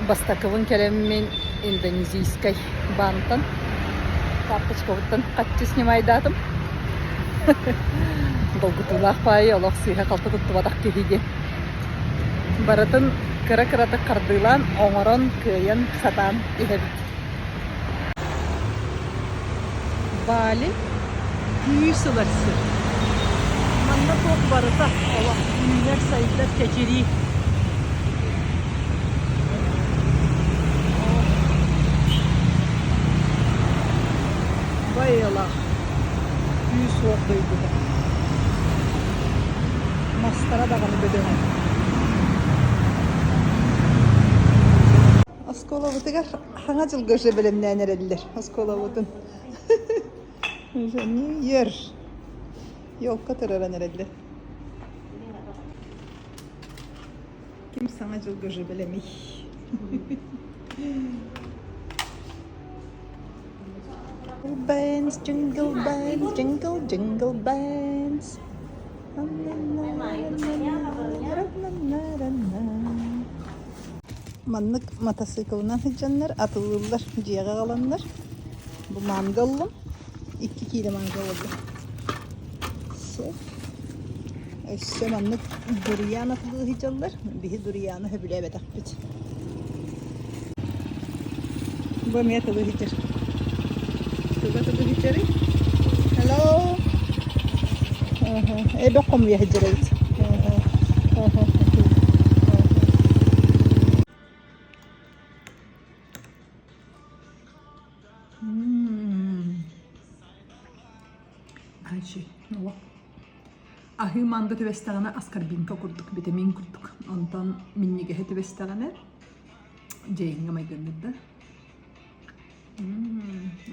Бастакыбын кэлэммин индонезийскай баантан карточкабыттан хаччы снимайдаатым. Долгутуулаах баайы олох сыыһа-халты туттубатах киһи диэн. Барытын кыра-кыратык хардыылаан, оҥорон, кыайан, сатаан иһэбит. Бали күүс ылар сир. Манна туох барыта олох үүнэр-сайдар чэчирии. Байылаах күүс-уох дойдута. Мастара даҕаны бөдөҥө. Оскуолабытыгар Саҥа дьылга уже бэлэмнээн эрэллэр оскуолабытын. Уже New Year. Елка тураран эрэллэр. Ким саҥа дьылга уже бэлэмий? Bells, jingle bells, jingle jingle bells. Маннык матасыыкылынан сылдьаннар атылыыллар, дьиэҕэ аҕаланнар. Бу манго ыллым, 2 киилэ манго ыллым. Сөп. Өссө маннык дуриан атылыы сылдьаллар. Биһи дурианы сөбүлээбэтэхпит. Бу эмиэ атылыы сылдьар. Туга атылыы сылдьарый? Hello. Эбэ хомуйа сылдьар эбит. Аһыы манга түбэстэҕинэ аскорбинка курдук, витамин курдук. Онтон минньигэһэ түбэстэҕинэ дьэйиҥҥэ майгынныыр да.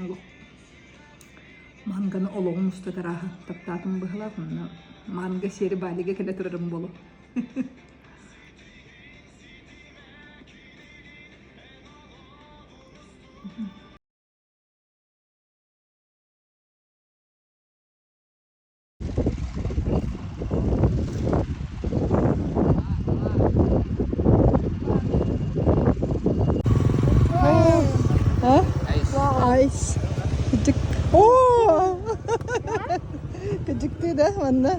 Олох Манганы олоҕум устата арааһа таптаатым быһыылаах, онно манга сиэри Балига кэлэ турарым буолуо. Ice. Кыдьык. Оо! Кыдьыктыы да манна.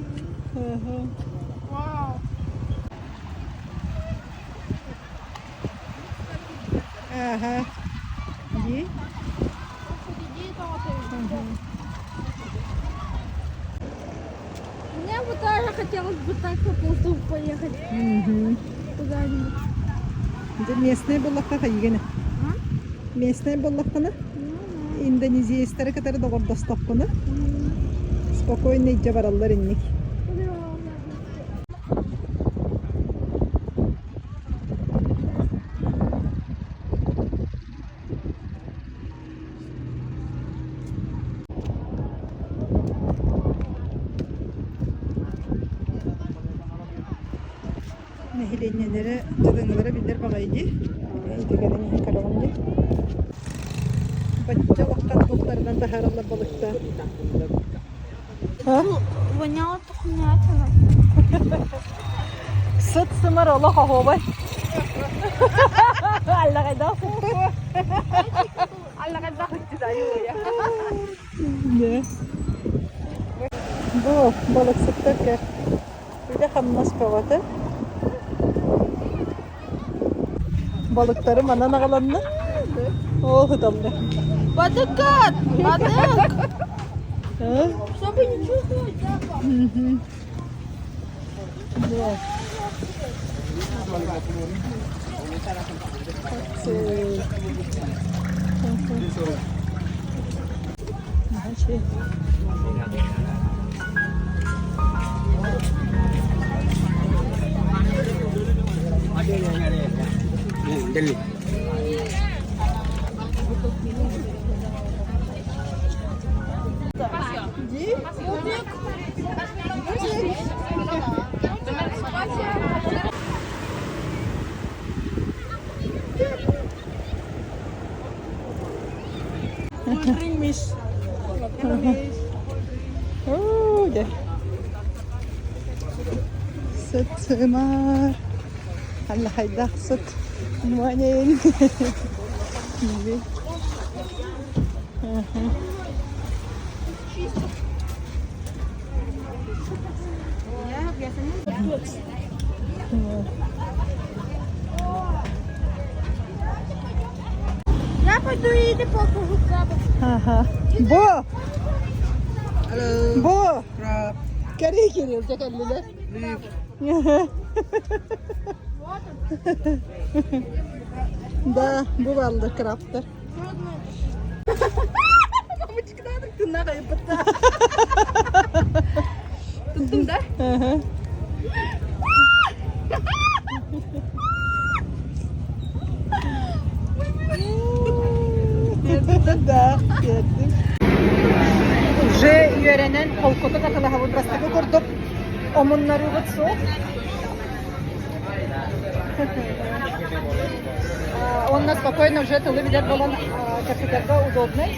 Ага. Дии. Мне бы тоже хотелось бы так по плоту поехать куда-нибудь. Дьэ местнай буоллахха хайыгына? Местнай буоллаххына? Индонезиецтары кытары доҕордостоххуна? Спокойно илдьэ бараллар инник. Нэһилиэнньэлэрэ дьадаҥылара биллэр баҕайы дии. Итигэрин көрөҕүн дии. Бачча улахан бултарынан таһаараллар балыктаах. Воняла тухнятина. Сыт-сымар олох оһуобай. Аллаҕайдаах сыттыр. Аллаҕайдаах Бу балыксыттар кэр. Үлэ-хамнас бөҕөтө. Балыктары манан аҕаланна. Оо, ыталлар. Бадыкат! Бадык! Чтобы не чувствовать запах. Да. Оо, дьэ. Сыт-сымар. Ханна хайдах сыт Morning. Я пойду и покажу крабов. Ага. Бу! Бу! Кэрий Кирилл, дьэ кэллилэр. Да, бу бааллар крабтар. Туттум, да? Ага. Да, киэрдим. Уже үөрэнэн холкутук атылаһабыт бастакы курдук омуннарыыбыт суох. Онно спокойно уже тылы билэр буолан капиталга удобный.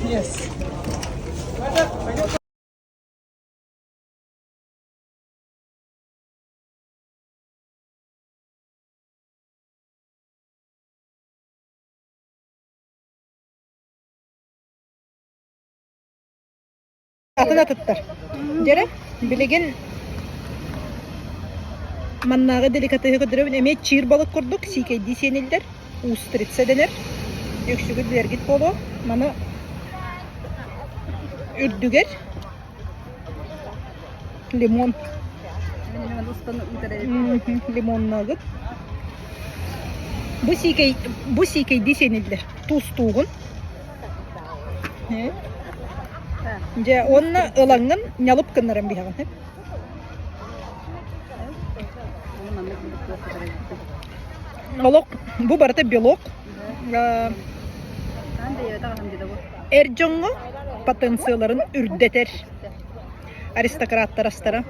Yes. Атын атыттар. Дьэрэ, билигин маннааҕы деликатеһы көрдөрөбүн эмиэ чиир балык курдук сиикэйдии сиэниллэр, устрица дэнэр. Үксүгүт билэргит буолуо. Маны үрдүгэр лимон лимоннаагыт. Бу сиикэй бу сиикэйдии сиэниллэр. Туустуугун. Дьэ уонна ылаҥҥын ньалып гыннаран биһэҕин. Олох бу барыта белок. Эр дьоҥҥо потенциаларын үрдэтэр аристократтар астара.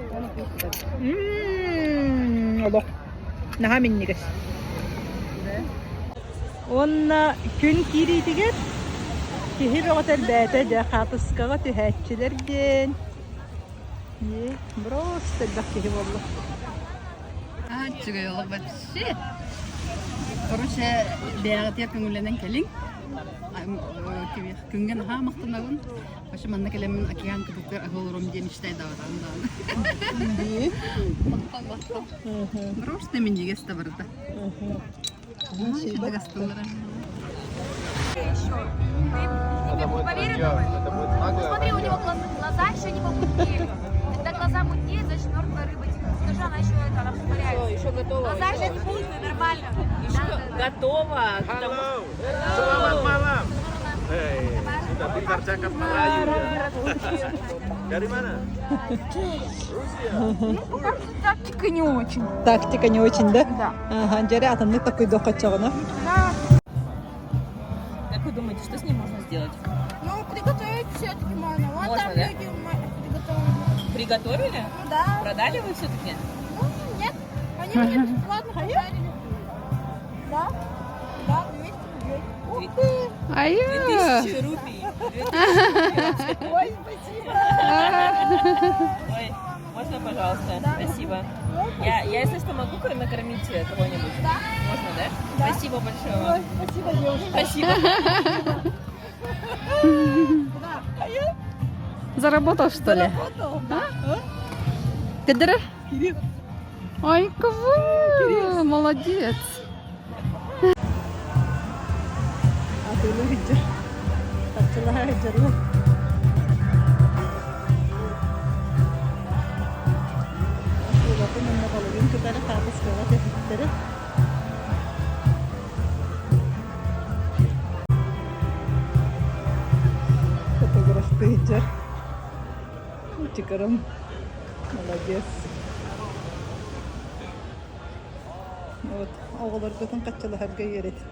Олох наһаа минньигэс. Уонна күн киириитигэр киһи бөҕөтө элбээтэ дьэ хаатыскаҕа түһээччилэр диэн просто элбэх киһи буолла. Үчүгэй олох вообще. Короче, бэйэҕитигэр көҥүллэнэн кэлиҥ. Күҥҥэ наһаа махтанабын. Вообще манна кэлэммин океан кытыытыгар аһыы олором диэн мечтайдаабатаҕым даҕаны. Махтал, махтал. Просто минньигэс да барыта. Еще. Ты поверил? Ну, смотри, у него глаза еще не помутнели. Когда глаза мутнеют, значит мертвая рыба. Типа, скажи, она еще это, она растворяется. Все, еще готова. Глаза еще не мутные, нормально. Еще Да, да, да. готова к тому, Halo, selamat malam. Hey, sudah pintar cakap Melayu ya. Dari mana? Rusia. Тактика не очень. Тактика не очень, да? Да. Ага, дьэрэ атыннык такой дохочоҕуна. Как вы думаете, что с ним можно сделать? Ну, приготовить все-таки можно. Вон Можно, там да? люди приготовили. Приготовили? Ну да. Продали вы все-таки? Ну, нет. Они мне бесплатно подарили. Да? Да, 200 рублей. Ух ты! А 2000 рупий. 2000 Ой, спасибо! Ой, можно, пожалуйста? Спасибо. Я, если что, могу накормить кого-нибудь? Да. Можно, да? Спасибо большое вам. Ой, спасибо, девушка. Спасибо. Заработал, что ли? Заработал. А? Кыдыры? Кирилл. Ой, кого? Молодец. Атыылыы сылдьар. Харчылаһа сылдьаллар. Атыылатын уонна балыгын кытары хаатыскаҕа түһүктэрэ. Фотографтыы сылдьар. Чыкырым. Молодец. Вот, оҕолоргутун хаччылаһарга үөрэтин.